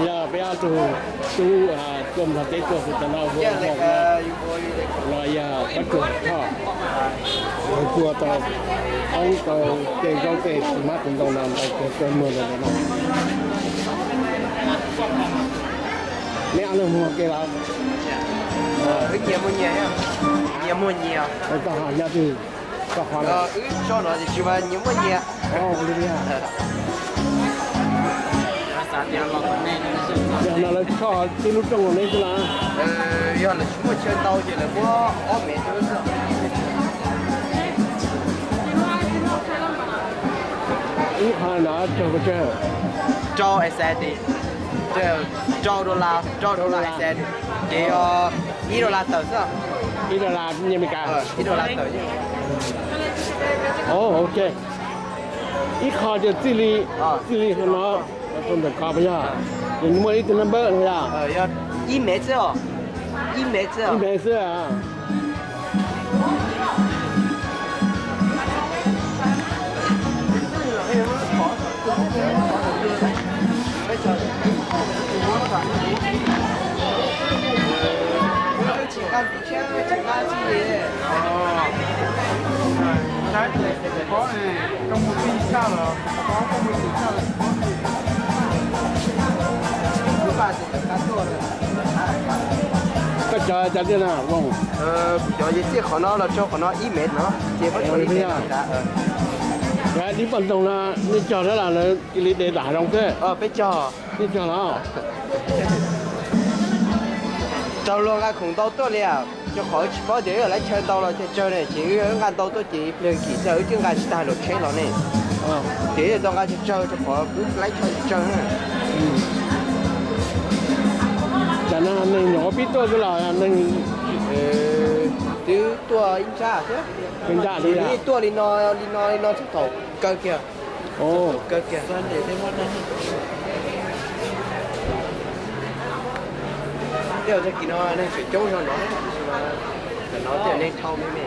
Yog peb ob tug tub tuaj nrog peb tuaj hu cov no hu los yog pab tsuag thoj, hu tuaj tau ob tau tej zaub tej txiv hmab tus ntoo no ntau kawg tuaj muag ntawm no. Neb ob leeg muag ke los? Nyias muag nyias. Koj ho nyob twg? Koj qhov no? Wb tso no tiam sis mas nyias muag nyias. Yog no lawv tso tib lub rooj rau neb xwb los? Yog lawv tsis muaj chaw ntau ces lawv muab ob mev rau wb xwb. Ib qho no raug pes tsawg? Rau S A D, rau dollar, rau dollar S A D, ces yog ib dollar tawm xwb. Ib dollar nyaj Amelikas. Ib dollar tawm. Ov, ok. Ib qho ces txij li, txij li qhov no rau ntawm ko puas yog? Ces nws muaj ib tug number no yog? Ib mev xwb os. Ib mev xwb. Ib mev xwb. Koj cov cov tiag na Vooj? Kuv cov ces txij qhov no los rau qhov no ib mev no ces muab tshuav li cas. Dib poj ntxoog no nej cog thiab los lawv cia li de dam hav zoov xwb? Peb cog. Nej cog los? Raug luag nqa khoom ntau tuaj li, rau qhov wb tsis paub tias wb yuav laib chaw ntau los chaw tsawg ne, ces wb nqa ntau tuaj ces ib pliag kim xwb wb twb nqa tsis tag lub tsheb los ne. Ces wb tau nqa tsawg tsawg rau qhov wb laib chaw tsawg na. Cas no neeg nyuam qhuav pib tuaj xwb los neeg twb tuaj ib nrab thiab. Ib nrab li, tuaj li no, li no li no txog thaum kawg kiag. Kawg kiag. Tej zaum tag kis no neeg tseem coob zog no, tiam sis mas tam no tej zaum neeg dhau me me.